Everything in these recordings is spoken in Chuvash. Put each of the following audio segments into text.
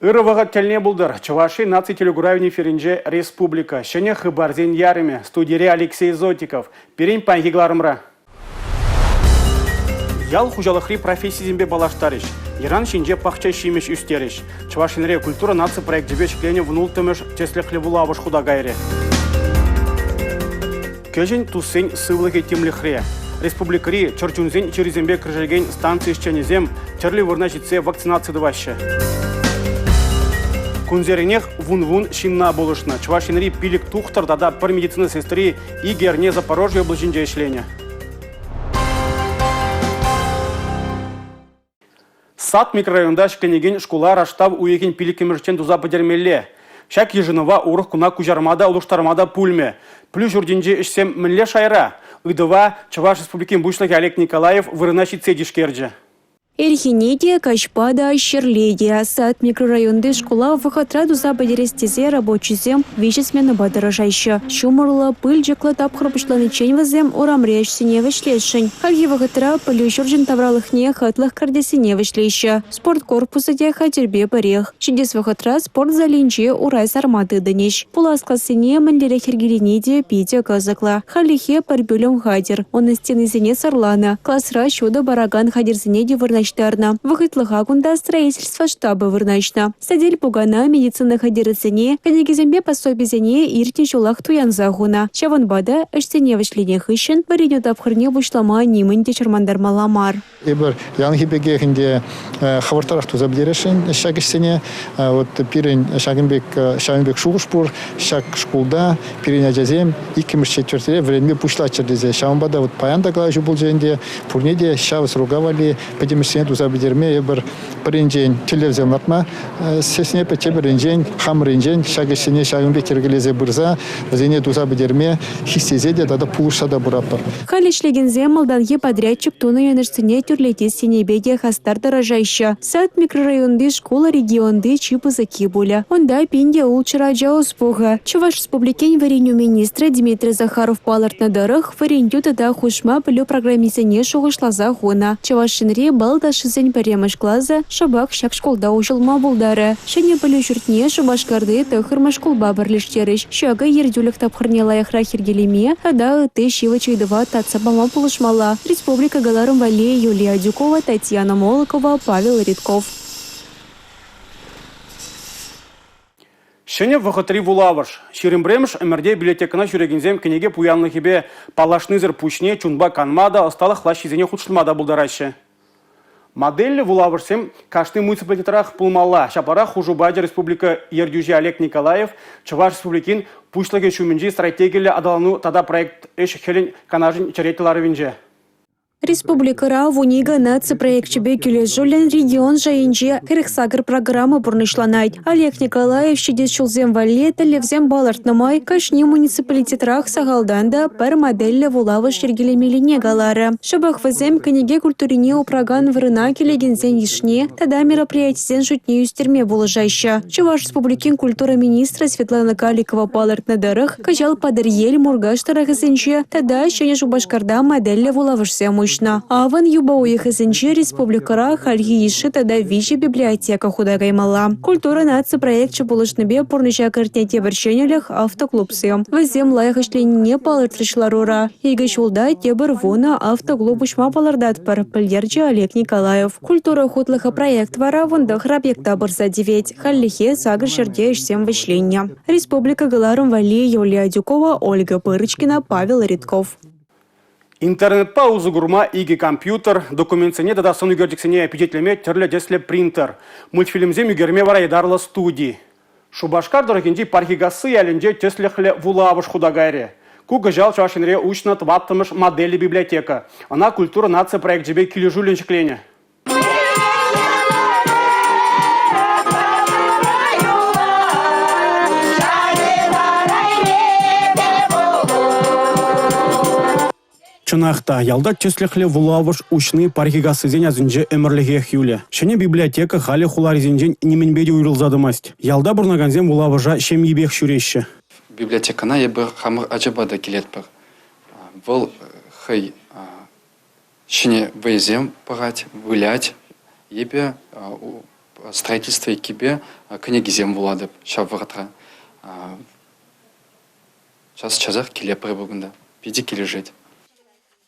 Ырӑ вӑхӑт тӗлне пултӑр. Чӑваш Ен наци телекуравӗн эфирӗнче «Республика. Ҫӗнӗ хыпарсен ярӑмӗ». Студире Алексей Зотиков. Пирӗн паянхи кӑларӑмра. Ял хуҫалӑхри профессисемпе паллаштарӗҫ. Йӑран ҫинче пахча ҫимӗҫ ӳстерӗҫ. Чӑваш Енре культура наци проекчӗпе ҫӗкленӗ 16-мӗш тӗслӗхлӗ вулавӑш хута кайрӗ. Кӗҫӗн туссен сывлӑхӗ тимлӗхре. Республикӑри чӗр чунсен чирӗсемпе кӗрешекен станци ӗҫченӗсем тӗрлӗ вырӑна ҫитсе вакцинаци тӑваҫҫӗ. Кунсеренех вун-вун ҫынна пулӑшнӑ. Чӑваш Енри пилӗк тухтӑр тата пӗр медицина сестри икӗ эрне Запорожье облаҫӗнче ӗҫленӗ. Сад микрорайонта ҫӗкленекен шкула раштав уйӑхӗн пиллӗкмӗшӗччен туса пӗтермелле. Ҫак йышӑнӑва урӑх куна куҫарма та, улӑштарма та пулмӗ. Пӗлӳ ҫуртӗнчи ӗҫсем мӗнле шайра? Ыйтӑва Чӑваш Республикин Пуҫлӑхӗ Олег Николаев вырӑна ҫитсе тишкерчӗ. Ирхине те, каҫпа та, ҫӗрле те Сад микрорайонти шкула вӑхӑтра туса пӗтерес тесе рабочисем виҫӗ сменӑпа тӑрӑшаҫҫӗ. Ҫумӑрлӑ, пылчӑклӑ тапхӑр пуҫланиччен вӗсем урамри ӗҫсене вӗҫлесшӗн. Хальхи вӑхӑтра пӗлӳ ҫурчӗн тавралӑхне хӑтлӑх кӗртессине вӗҫлеҫҫӗ. Спорт корпусӗ те хатӗрпе пӗрех. Ҫитес вӑхӑтра спорт залӗнче урай сарма тытӑнӗҫ. Пулас классене мӗнлерех йӗркелени те питӗ кӑсӑклӑ. Хальлӗхе пӗр пӳлӗм хатӗр. Унӑн стенисене сӑрланӑ. Класра ҫутӑ паракан хатӗрсене те вырнаҫтарнӑ. Вӑхӑтлӑха кунта строительство штабӗ вырнаҫнӑ. Сӗтел-пукана, медицина хатӗрӗсене, кӗнекесемпе пособисене иртнӗ ҫулах туянса хунӑ. Ҫавӑнпа та ӗҫсене вӗҫленӗ хыҫҫӑн вӗренӳ тапхӑрне пуҫлама нимӗн те чӑрмантармалла мар. Эпир яланхи пекех ӗнтӗ хӑвӑртрах туса пӗтересшӗн ҫак ӗҫсене. Вот пирӗн ҫакӑн пек ҫавӑн пек шухӑш пур. Ҫак шкулта пирӗн ачасем иккӗмӗш четвертьре вӗренме пуҫлаччӑр тесе. Ҫавӑнпа та вот паян та калаҫу пулчӗ ӗнтӗ. Пурне те ҫав срока валли пӗтӗм ӗҫсене туса пӗтерме эпир пӗринчен тӗллевсем лартма сӗнетпӗр, тепӗринчен хамӑрӗнчен ҫак ӗҫсене ҫакӑн пек йӗркелесе пырса вӗсене туса пӗтерме хистесе те тата пулӑшса та пыратпӑр. Халь ӗҫлекенсем малтанхи подрядчик тунӑ йӑнӑшсене тӳрлетес енӗпе те хастар тӑрӑшаҫҫӗ. Сад микрорайонти шкул регионти чи пысӑкки пулӗ. Унта 1600 ача ӑс пухӗ. Чӑваш Республикин вӗренӳ министрӗ Дмитрий Захаров палӑртнӑ тӑрӑх, вӗрентӳ тата хушма пӗлӳ программисене шухӑшласа хунӑ. Чӑваш Енри бал ташшисен пӗрремӗш класӗ шӑпах ҫак шкулта уҫӑлма пултарӗ. Ҫӗнӗ пӗлӳ ҫуртне Шупашкарти тӑххӑрмӗш шкулпа пӗрлештерӗҫ. Ҫакӑ ертӳлӗх тапхӑрне лайӑхрах йӗркелеме тата ытти ҫивӗч ыйтӑва татса пама пулӑшмалла. Республика кӑларӑм валли Юлия Адюкова, Татьяна Молокова, Павел Редков. Ҫӗнӗ вӑхӑтри вулавӑш. 21-мӗш ӗмӗрте библиотекӑна ҫӳрекенсем кӗнеке пуянлӑхӗпе паллашнисӗр пуҫне чунпа канма та, ӑсталӑх лаҫҫисене хутшӑнма та пултараҫҫӗ. Модельлӗ вулавӑшсем кашни муниципалитетрах пулмалла. Ҫапларах хушу пачӗ республика ертӳҫи Олег Николаев Чӑваш Республикин Пуҫлӑхӗ ҫумӗнчи стратегиллӗ аталану тата проект ӗҫ-хӗлӗн канашӗн черетлӗ ларӑвӗнче. Республикӑра 12 наци проекчӗпе килӗшӳллӗн регион шайӗнче 48 программа пурнӑҫланать. Олег Николаев ҫитес ҫулсем валли тӗллевсем палӑртнӑ май кашни муниципалитетрах сахалтан та пӗр модельлӗ вулавӑш йӗркелемеллине каларӗ. Шӑпах вӗсем кӗнеке культурине упракан вырӑна килекенсен йышне тата мероприятисен шутне ӳстерме пулӑшаҫҫӗ. Чӑваш Республикин культура министрӗ Светлана Каликова палӑртнӑ тӑрӑх, кӑҫал Патӑрьел, Муркаш тӑрӑхӗсенче тата Ҫӗнӗ Шупашкарта модельлӗ вулавӑшсем уҫнӑ. Авӑн, юпа уйӑхӗсенче республикӑра хальхи йышши тата виҫӗ библиотека хута каймалла. Культура наци проекчӗ пулӑшнипе пурнӑҫа кӗртнӗ тепӗр ҫӗнӗлӗх – автоклубсем. Вӗсем лайӑх ӗҫленине палӑртрӗҫ ларура. Икӗ ҫулта тепӗр вунӑ автоклуб уҫма палӑртатпӑр, пӗлтерчӗ Олег Николаев. Культура хутлӑхӗ проект вара 19 объекта пырса тивет. Хальлӗхе сакӑр ҫӗрте ӗҫсем вӗҫленнӗ. Республика кӑларӑм валли Юлия Адюкова, Ольга Пырочкина, Павел Редков. Интернетпа усӑ курма икӗ компьютер, документсене тата сӑн ӳкерчӗксене пичетлеме тӗрлӗ тӗслӗ принтер, мультфильмсем ӳкерме вара ятарлӑ студи. Шупашкар тӑрӑхӗнчи Пархикасси ялӗнче тӗслӗхлӗ вулавӑш хута кайрӗ. Ку кӑҫал Чӑваш Енре уҫнӑ тӑваттӑмӗш модельлӗ библиотека. Ӑна культура наци проекчӗпе килӗшӳллӗн ҫӗкленӗ. Чӑнах та, ялта тӗслӗхлӗ вулавӑш уҫни Пархикассисен асӗнче ӗмӗрлӗхех юлӗ. Ҫӗнӗ библиотека халӗ хуларисенчен нимӗнпе те уйрӑлса тӑмасть. Ялта пурӑнакансем вулавӑша ҫемйипех ҫӳреҫҫӗ. Библиотекӑна эпир хамӑр ачапа та килетпӗр. Вӑл хӑй ҫӗнӗ вӑйӑсем пӑхать, вылять. Эпӗ строительство еккипе кӗнекесем вулатӑп ҫав вӑхӑтра. Час-часах килетпӗр эпир кунта. Питӗ килӗшет.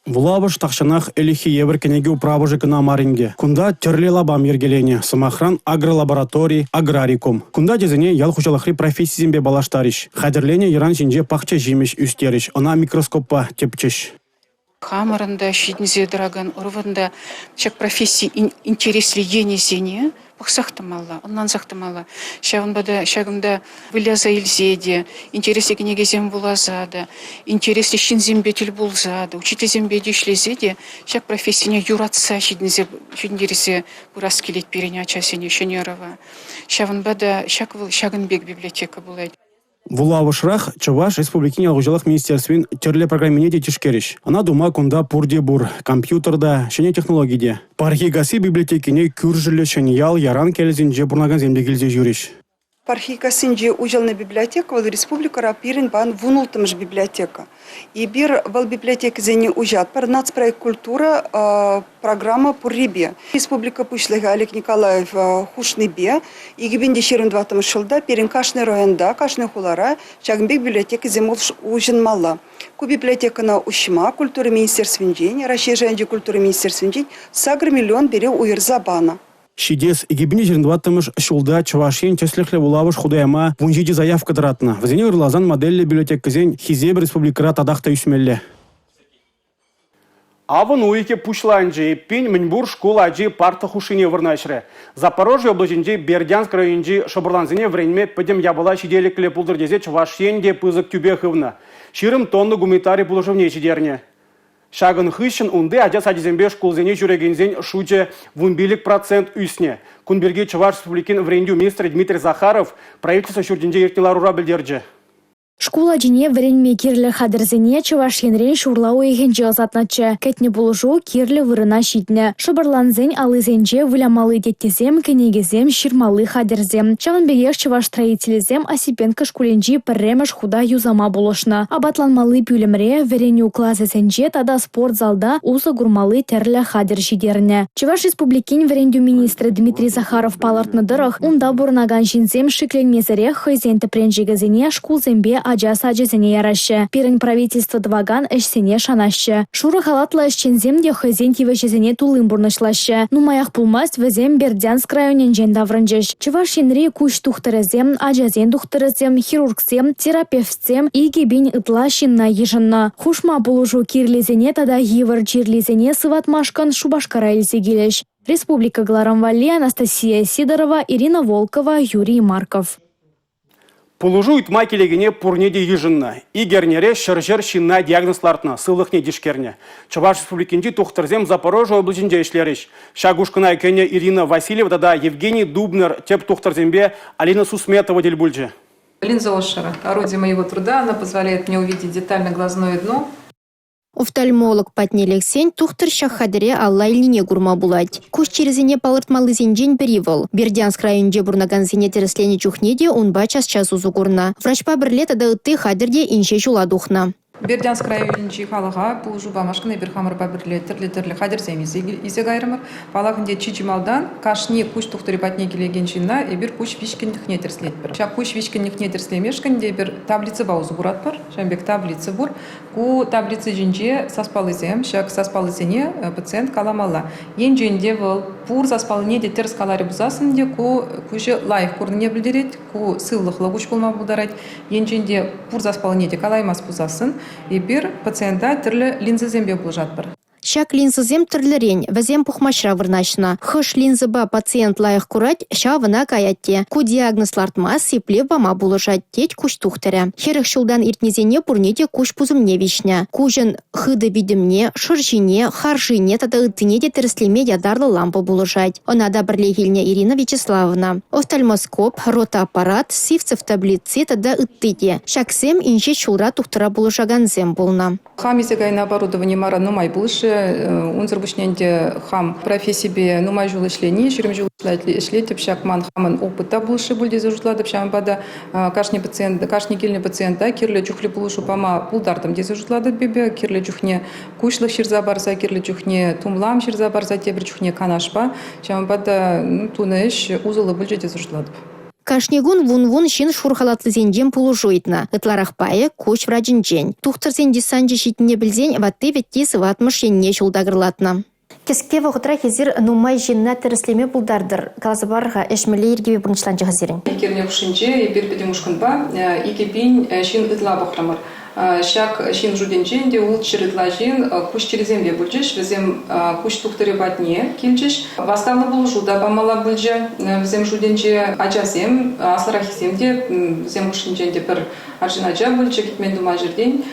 Вулавӑш тахҫанах ӗлӗкхи евӗр кӗнеке управӑшӗ кӑна мар ӗнтӗ. Кунта тӗрлӗ лапам йӗркеленӗ. Сӑмахран, агролаборатори, аграрикум. Кунта ачасене ял хуҫалӑхри профессисемпе паллаштарӗҫ. Хатӗрленӗ йӑран ҫинче пахча ҫимӗҫ ӳстерӗҫ, ӑна микроскоппа тӗпчӗҫ. Хамӑрӑн та ҫитӗнсе тӑракан ӑрӑвӑн та ҫак професси интереслӗ енӗсене пӑхсах тӑмалла, ӑнлансах тӑмалла. Ҫавӑнпа та ҫакӑнта выляса илсе те, интереслӗ кӗнекесем вуласа та, интереслӗ ҫынсемпе тӗл пулса та, учительсемпе те ӗҫлесе те ҫак профессине юратса ҫитӗнсе ҫитӗнтерсе пырас килет пирӗн ачасене, ҫӗнӗ ӑрӑва. Ҫавӑнпа та ҫак вӑл ҫакӑн пек библиотека пулать. Вулавӑшрах Чӑваш Республикин ял хуҫалӑх министерствин тӗрлӗ программине те тишкерӗҫ. Ӑна тума кунта пурте пур – компьютер та, ҫӗнӗ технологи те. Пархикасси библиотекине кӳршӗллӗ Ҫӗньял, Яранка ялӗсенче пурӑнакансем те килсе ҫӳрӗҫ. Пархикассинче уҫӑлнӑ библиотека вӑл республикӑра пирӗн паян 16-мӗш библиотека. Эпир вӑл библиотекӑсене уҫатпӑр. Нацпроект «Культура» программа пуррипе. Республика Пуҫлӑхӗ Олег Николаев хушнипе 2024 ҫулта пирӗн кашни районта, кашни хулара ҫакӑн пек библиотекӑсем уҫӑнмалла. Ку библиотекӑна уҫма культура министерствинчен, Раҫҫей шайӗнчи культура министерствинчен 8 миллион пире уйӑрса панӑ. Ҫитес 2024-мӗш ҫулта Чӑваш Ен тӗслӗхлӗ вулавӑш хута яма 17 заявка тӑратнӑ. Вӗсене ырласан модельлӗ библиотекӑсен хисепӗ республикӑра татах та ӳсмелле. Авӑн уйӑхӗ пуҫланчӗ. Эппин, мӗн пур шкул ачи парта хушшине вырнаҫрӗ. Запорожье облаҫӗнчи Бердянск районӗнчи шӑпӑрлансене вӗренме пӗтӗм япала ҫителӗклӗ пултӑр тесе Чӑваш Ен те пысӑк тӳпе хывнӑ. 20 тонна гуманитари пулӑшӑвне ҫитернӗ. Ҫакӑн хыҫҫӑн унти ача сачӗсемпе шкулсене ҫӳрекенсен шучӗ 15% ӳснӗ. Кун пирки Чӑваш Республикин вӗрентӳ министрӗ Дмитрий Захаров правительство ҫуртӗнче иртнӗ ларура пӗлтерчӗ. Шкул ачине вӗренме кирлӗ хатӗрсене Чӑваш Енрен ҫурла уйӑхӗнче ӑсатнӑччӗ. Кӗтнӗ пулӑшу кирлӗ вырӑна ҫитнӗ. Шӑпӑрлансен аллисенче вылямалли теттесем, кӗнекесем, ҫырмалли хатӗрсем. Ҫавӑн пекех чӑваш строителӗсем Осипенко шкулӗнчи пӗрремӗш хута юсама пулӑшнӑ. Апатланмалли пӳлӗмре, вӗренӳ класӗсенче тата спорт залта усӑ курмалли тӗрлӗ хатӗр ҫитернӗ. Чӑваш Республикин вӗрентӳ министрӗ Дмитрий Захаров палӑртнӑ тӑрӑх, унта пурӑнакан ҫынсем шикленмесӗрех хӑйсен тӗпренчӗкӗсене шкулсемпе ача сачӗсене яраҫҫӗ. Пирӗн правительство тӑвакан ӗҫсене шанаҫҫӗ. Шурӑ халатлӑ ӗҫченсем те хӑйсен тивӗҫӗсене туллин пурнӑҫлаҫҫӗ. Нумаях пулмасть вӗсем Бердянск районӗнчен таврӑнчӗҫ. Чӑваш Енри куҫ тухтӑрӗсем, ачасен тухтӑрӗсем, хирургсем, терапевтсем 2000 ытла ҫынна йышӑннӑ. Хушма пулӑшу кирлисене тата йывӑр чирлисене сыватмашкӑн Шупашкара илсе килӗҫ. Республика кӑларӑм валли Анастасия Сидорова, Ирина Волкова, Юрий Марков. Пулӑшу ыйтма килекене пурне те йышӑннӑ. Ик эрнере ҫӗр-ҫӗр ҫынна диагноз лартнӑ, сывлӑхне тишкернӗ. Чӑваш Республикинчи тухтӑрсем Запорожье облаҫӗнче ӗҫлерӗҫ. Ҫак ушкӑна кӗнӗ Ирина Васильева тата Евгений Дубнер тӗп тухтӑрсемпе Алина Сусметова тӗл пулчӗ. Линза Ошера – орудие моего труда. Она позволяет мне увидеть детально глазное дно. Офтальмолог патне лексен тухтӑр ҫак хатӗре алла илнине курма пулать. Куҫ чирӗсене палӑртмаллисенчен пӗри вӑл. Бердянск районӗнче пурӑнакансене тӗрӗсленӗ чухне те унпа час-час усӑ курнӑ. Врачпа пӗрле тата ытти хатӗр те инҫе ҫула тухнӑ. Бердянск районӗнчи халӑха пулӑшу памашкӑн эпир хамӑрпа пӗрле тӗрлӗ-тӗрлӗ хатӗрсем илсе кайрӑмӑр. Паллах ӗнтӗ, чи-чи малтан кашни куҫ тухтӑрӗ патне килекен ҫынна эпир куҫ вичкӗнлӗхне тӗрӗслетпӗр. Ҫак куҫ вичкӗнлӗхне тӗрӗслемешкӗн те эпир таблицӑпа усӑ куратпӑр. Ҫавӑн пек таблица пур. Ку таблица ҫинче саспаллисем, ҫак саспаллисене пациент каламалла. Енчен те вӑл пур саспаллине те тӗрӗс каларӗ пулсассӑн те ку куҫӗ лайӑх курнине пӗлтерет, ку сывлӑхлӑ куҫ пулма пултарать. Енчен те пур саспаллине те калаймасть пулсассӑн эпир пациента тӗрлӗ линзӑсемпе пулӑшатпӑр. Ҫак линзӑсем тӗрлӗрен, вӗсем пухмачра вырнаҫнӑ. Хӑш линзӑпа пациент лайӑх курать, ҫав ӑна каять те. Ку диагноз лартма, сиплев пама пулӑшать, тет куҫ тухтӑрӗ. 40 ҫултан иртнисене пурне те куҫ пусӑмне виҫнӗ. Куҫӑн хытӑ витӗмне, шӑршине, харшине тата ыттине те тӗрӗслеме ятарлӑ лампа пулӑшать. Ӑна та пӗрлех илнӗ Ирина Вячеславовна. Офтальмоскоп, ротоаппарат, Сивцев таблици тата ытти те. Ҫаксем инҫет ҫулра тухтӑра пулӑшакансем пулнӑ. Хам илсе кайнӑ оборудовани мара нумай пулӑшрӗ. пулӑшрӗ. Унсӑр пуҫне ӗнтӗ хам профессипе нумай ҫул ӗҫлени, 20 ҫул ӗҫлетӗп, ҫак ман хамӑн опыт та пулӑшрӗ пуль тесе шутлатӑп. Ҫавӑнпа та кашни пациент, кашни килнӗ пациента кирлӗ чухлӗ пулӑшу пама пултартӑм тесе шутлатӑп эпӗ. Кирлӗ чухне куҫлӑх ҫырса парса, кирлӗ чухне тумлам ҫырса парса, тепӗр чухне канашпа. Ҫавӑнпа та тунӑ ӗҫ усӑллӑ пулчӗ тесе шутлатӑп. Кашни кун вун-вун ҫын шур халатлисенчен пулӑшу ыйтнӑ. Ытларах пайӗ – куҫ врачӗнчен. Тухтӑрсен десанчӗ ҫитнине пӗлсен ватти-вӗтти сыватмӑш енне ҫул такӑрлатнӑ. Кӗске вӑхӑтрах эсир нумай ҫынна тӗрӗслеме пултартӑр. Каласа парӑр-ха, ӗҫ мӗнле йӗркепе пурнӑҫланчӗ-ха сирӗн? Ик эрне хушшинче эпир пӗтӗм ушкӑнпа 2000 ҫын ытла пӑхрӑмӑр. Ҫак ҫын шутӗнче ӗнтӗ 600 ытла ҫын куҫ чирӗсемпе пулчӗҫ. Вӗсем куҫ тухтӑрӗ патне килчӗҫ. Васкавлӑ пулӑшу та памалла пулчӗ. Вӗсем шутӗнче ачасем, аслӑраххисем те, вӗсем хушшинче ӗнтӗ пӗр арҫын ача пулчӗ кӗтмен туман ҫӗртен.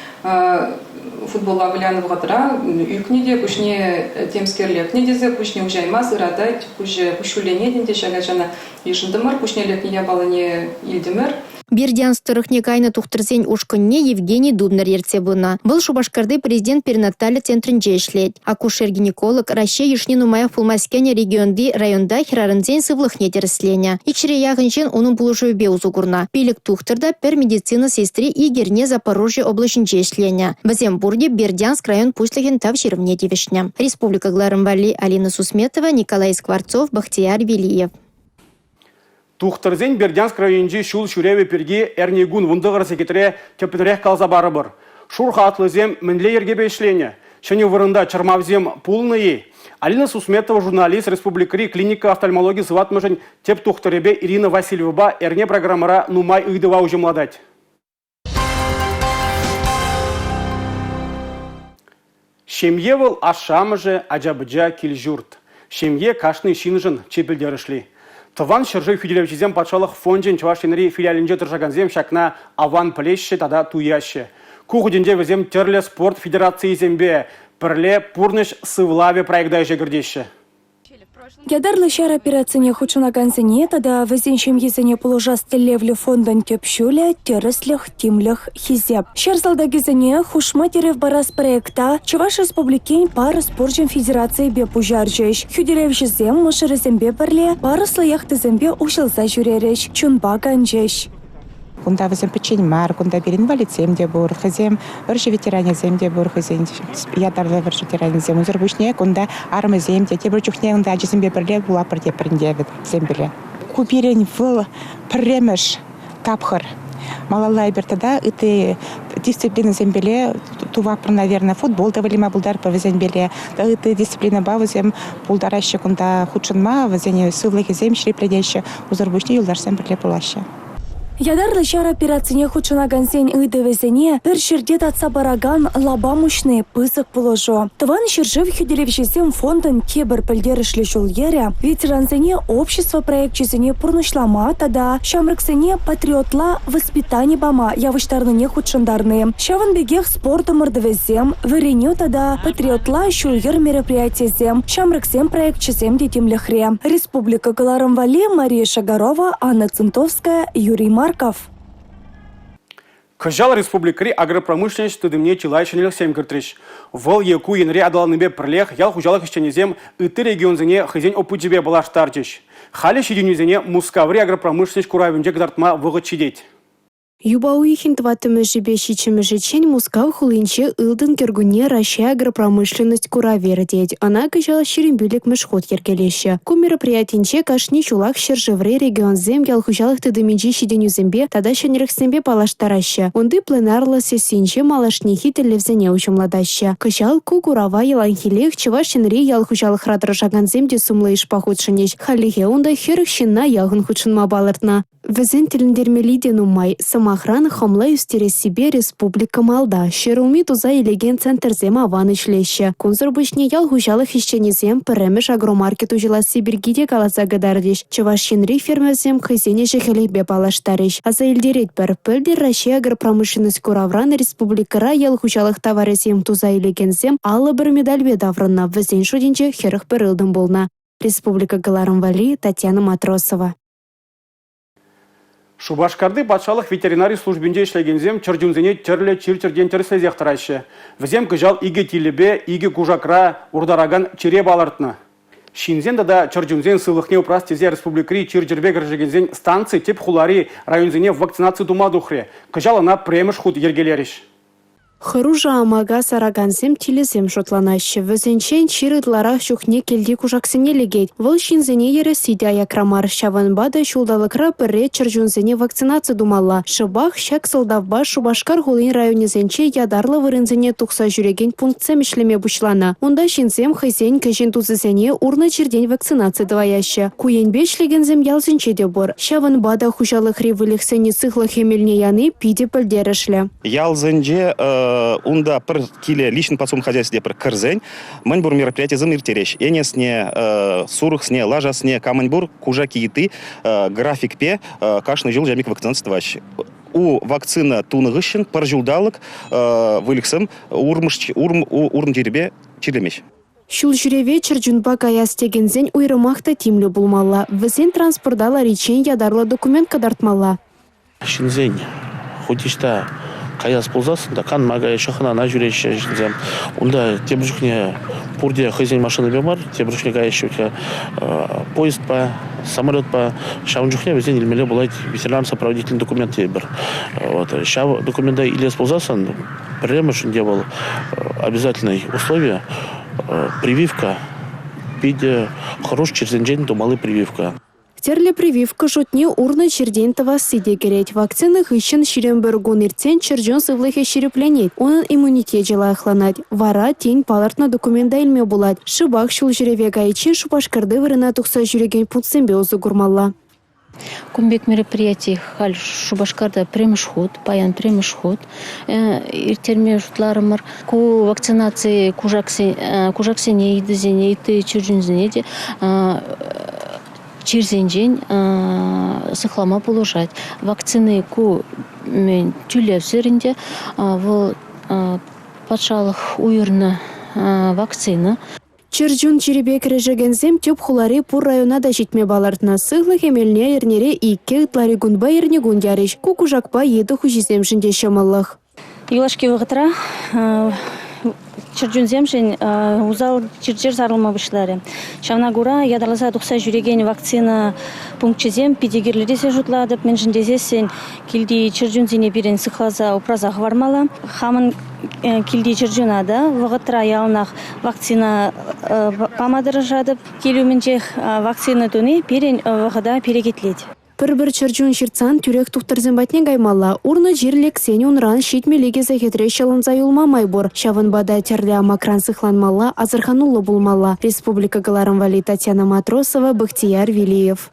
Футболла вылянӑ вӑхӑтра ӳкнӗ те куҫне темскер лекнӗ тесе куҫне уҫаймасть, ыратать, куҫӗ куҫҫульленет ӗнтӗ ҫак ачана йышӑнтӑмӑр, куҫне лекнӗ япалине илтӗмӗр. Бердянск тӑрӑхне кайнӑ тухтӑрсен ушкӑнне Евгений Дубнер ертсе пынӑ. Вӑл Шупашкарти президент перинаталлӗ центрӗнче ӗҫлет. Акушер-гинеколог Раҫҫей йышне нумаях пулмасть кӗнӗ регионти районта хӗрарӑмсен сывлӑхне тӗрӗсленӗ. Икҫӗре яхӑн ҫын унӑн пулӑшӑвӗпе усӑ курнӑ. Пилӗк тухтӑр та пӗр медицина сестри ик эрне Запорожье облаҫӗнче ӗҫленӗ. Вӗсем пурте Бердянск район пуҫлӑхӗн Тав ҫырӑвне тивӗҫнӗ. Республика кӑларӑм валли Алина Сусметова, Николай Скворцов, Бахтияр Велиев. Тухтӑрсен Бердянск районӗнчи ҫул ҫӳревӗ пирки эрнекун 19 сехетре тӗплӗнрех каласа парӑпӑр. Шур хатлисем мӗнле йӗркепе ӗҫленӗ? Ҫӗнӗ вырӑнта чӑрмавсем пулнӑ-и? Алина Сусметова журналист республикӑри клиника офтальмологи сыватмӑшӗн тӗп тухтӑрӗпе Ирина Васильевӑпа эрне программӑра нумай ыйтӑва уҫӑмлатать. Ҫемье вӑл ашшӗ-амӑшӗ, ача-пӑча, кил-ҫурт. Ҫемье кашни ҫыншӑн чи пӗлтерӗшли. Тӑван ҫӗршыв хӳтӗлевҫисем патшалӑх фончӗн Чӑваш Енри филиалӗнче тӑрӑшакансем ҫакна аван пӗлеҫҫӗ тата туяҫҫӗ. Ку хутӗнче вӗсем тӗрлӗ спорт федерацийӗсемпе пӗрле «Пурнӑҫ сывлавӗ» проекта ӗҫе кӗртеҫҫӗ. Ятарлӑ ҫар операцине хутшӑнакансене тата вӗсен ҫемйисене пулӑшас тӗллевлӗ фондӑн тӗп ҫулӗ – тӗрӗслӗх, тимлӗх, хисеп. Ҫар салтакӗсене хушма тӗрев парас проекта Чӑваш Республикин парӑс спорчӗн федерацийӗпе пуҫарчӗҫ. Хӳтӗлевҫӗсем мӑшӑрӗсемпе пӗрле парӑслӑ яхтӑсемпе уҫӑлса ҫӳрерӗҫ, чунпа канчӗҫ. Кунта вӗсем пӗччен мар, кунта пирӗн инвалидсем те пур, хӑйсем вӑрҫӑ ветеранӗсем те пур, хӑйсен ятарлӑ вӑрҫӑ ветеранӗсем. Унсӑр пуҫне кунта арӑмӗсем те, тепӗр чухне унта ачасемпе пӗрле пулатпӑр тепӗр ӗнтӗ вӗсемпеле. Ку пирӗн вӑл пӗрремӗш тапхӑр. Малалла эпир тата ытти дисциплинӑсемпеле тупатпӑр, наверное, футбол та выляма пултаратпӑр вӗсемпеле. Ытти дисциплинӑпа вӗсем пултараҫҫӗ кунта хутшӑнма, вӗсене сывлӑхӗсем ҫирӗплетеҫҫӗ. Унсӑр пуҫне юлташсем пӗрле пулаҫҫӗ. Ятарлӑ ҫар операцине хутшӑнакансен ыйтӑвӗсене пӗр ҫӗрте татса паракан лапам уҫни пысӑк пулӑшу. Тӑван ҫӗршыв хӳтӗлевҫисем фондӑн тепӗр пӗлтерӗшлӗ ҫул-йӗрӗ ветерансене общество проекчӗсене пурнӑҫлама тата ҫамрӑксене патриотла воспитани пама явӑҫтарнине хутшӑнтарни. Ҫавӑн пекех спорт ӑмӑртӑвӗсем, вӗренӳ тата патриотла ҫул-йӗр мероприятийӗсем, ҫамрӑксен проекчӗсем те тимлӗхре. Республика кӑларӑм валли Мария Шагарова, Анна Цинтовская, Юрий Марков. Кӑҫал республикӑри агропромышленность тытӑмне чылай ҫӗнӗлӗхсем кӗртрӗҫ. Вӑл е ку енре аталаннипе пӗрлех ял хуҫалӑх ӗҫченӗсем ытти регионсене хӑйсен опычӗпе паллаштарчӗҫ. Халӗ ҫитӗнӳсене Мускаври агропромышленность куравӗнче кӑтартма вӑхӑт ҫитет. Юпа уйӑхӗн 4-мӗшӗпе 7-мӗшӗччен Мускав хулинче «Ылтӑн кӗркунне» Раҫҫей агропромышленность куравӗ иртет. Ӑна кӑҫал 25-мӗш хут йӗркелеҫҫӗ. Ку мероприятинче кашни ҫулах ҫӗршыври регионсем ял хуҫалӑх тытӑмӗнчи ҫитӗнӳсемпе тата ҫӗнӗлӗхсемпе паллаштараҫҫӗ. Унти пленарлӑ сессинче малашнехи тӗллевсене уҫӑмлатаҫҫӗ. Кӑҫал ку курава яланхиллех Чӑваш Енри ял хуҫалӑхра тӑрӑшакансем те сумлӑ йышпа хутшӑнӗҫ. Хальлӗхе унта 40 ҫынна яхӑн хутшӑнма палӑртнӑ. Вӗсен тӗлӗнтермелли те нумай. Сӑмахран, хӑмла ӳстерессипе республика малта. Ҫӗрулми туса илекен центрсем аван ӗҫлеҫҫӗ. Кунсӑр пуҫне ял хуҫалӑх ӗҫченӗсем пӗрремӗш агромаркет уҫӑласси пирки те каласа кӑтартӗҫ. Чӑваш Енри фермерсем хӑйсен ӗҫӗ-хӗлӗпе паллаштарӗҫ. Аса илтеретпӗр, пӗлтӗр Раҫҫей агропромышленность куравран республикӑра ял хуҫалӑх таварӗсем туса илекенсем 51 медальпе таврӑннӑ, вӗсен шутӗнче 41 ылтӑн пулнӑ. Республика кӑларӑм валли Татьяна Матросова. Шупашкарти патшалӑх ветеринари службинче ӗҫлекенсем чӗр чунсене тӗрлӗ чир-чӗртен тӗрӗслесех тӑраҫҫӗ. Вӗсем кӑҫал икӗ тилӗпе икӗ кушакра уртаракан чире палӑртнӑ. Ҫынсен тата чӗр чунсен сывлӑхне упрас тесе республикӑри чир-чӗрпе кӗрешекенсен станци тӗп хулари районсене вакцинаци тума тухрӗ. Кӑҫал ӑна пӗрремӗш хут йӗркелерӗҫ. Хӑрушӑ амака саракансем тилӗсем шутланаҫҫӗ. Вӗсенчен чир ытларах чухне килти кушаксене лекет. Вӑл ҫынсене ересси те аякра мар. Ҫавӑнпа та ҫулталӑкра пӗрре чӗр чунсене вакцинаци тумалла. Шӑпах ҫак сӑлтавпа Шупашкар хулин районӗсенче ятарлӑ вырӑнсене тухса ҫӳрекен пунктсем ӗҫлеме пуҫланӑ. Унта ҫынсем хӑйсен кӗҫӗн тусӗсене урнӑ чиртен вакцинаци тӑваяҫҫӗ. Ку енпе ӗҫлекенсем ялсенче те пур. Ҫавӑнпа та хуҫалӑхри выльӑхсене сыхлӑх эмелне яни питӗ пӗлтерӗшлӗ. Ялсенче унта пӗр киле личный подсобный хозяйство пӗр кӗрсен мӗн пур мероприятисем ирттереҫ. Ӗнесне, сурӑхсне, лашасне, камӑн пур кушак йытти графикпе кашни ҫул ҫамик вакцинаци тӑваҫҫӗ. У вакцина тунӑ хыҫҫӑн пӗр ҫулталӑк выльӑхсем урӑм чирӗпе чирлемеҫ. Ҫул ҫӳреве чӗр чунпа каяс текенсен уйрӑмах та тимлӗ пулмалла. Вӗсен транспорта лариччен ятарлӑ документ кӑтартмалла. Ҫынсен хуть ӑҫта каяс пулсассӑн та канма каяҫҫӗ, хӑнана ҫӳреҫҫӗ ҫынсем. Унта тепӗр чухне пурте хӑйсен машинипе мар, тепӗр чухне каяҫҫӗ поездпа, самолетпа. Ҫавӑн чухне вӗсен илмелле пулать ветеринар сопроводительный документ тейӗпӗр. Вот. Ҫав документа илес пулсассӑн пӗрремӗш ӗнтӗ вӑл обязательный условие прививка питӗ хӑруш чирсенчен тумалли прививка. Тӗрлӗ прививка шутне урнӑ чиртен тӑвасси те кӗрет. Вакцина хыҫҫӑн 21 кун иртсен чӗр чун сывлӑхӗ ҫирӗпленет, унӑн иммунитечӗ лайӑхланать. Вара тин палӑртнӑ документа илме пулать. Шӑпах ҫул ҫӳреве кайиччен Шупашкарти вырӑна тухса ҫӳрекен пунктсемпе усӑ курмалла. Кун пек мероприяти халь Шупашкарта пӗрремӗш хут, паян пӗрремӗш хут ирттерме шутларӑмӑр. Ку вакцинаци кушаксене, йытӑсене, ытти чӗрчунсене те чирсенчен сыхлама пулӑшать. Вакцини ку тӳлевсӗр ӗнтӗ, вӑл патшалӑх уйӑрнӑ вакцина. Чӗр чун чирӗпе кӗрешекенсем тӗп хулари пур района та ҫитме палӑртнӑ. Сывлӑх эмелне эрнере иккӗ, ытларикунпа эрнекун ярӗҫ. Ку кушакпа йытӑ хуҫисемшӗн те ҫӑмӑллӑх. Юлашки вӑхӑтра чӗр чунсемшӗн усал чир-чӗр сарӑлма пуҫларӗ. Ҫавна кура ятарласа тухса ҫӳрекен вакцина пункчӗсем питӗ кирлӗ тесе шутлатӑп. Мӗншӗн тесессӗн килти чӗр чунсене пирӗн сыхласа упраса хӑвармалла. Хамӑн килти чӗр чуна та вӑхӑтра яланах вакцина пама тӑрӑшатӑп. Кил умӗнчех вакцина туни пирӗн вӑхӑта перекетлет. Пӗр-пӗр чӗр чун ҫыртсан тӳрех тухтӑрсем патне каймалла. Урнӑ чир лексен унран 72 сехетре ҫӑлӑнса юлма май пур. Ҫавӑнпа та тӗрлӗ амакран сыхланмалла, асӑрхануллӑ пулмалла. Республика кӑларӑм валли Татьяна Матросова, Бахтияр Велиев.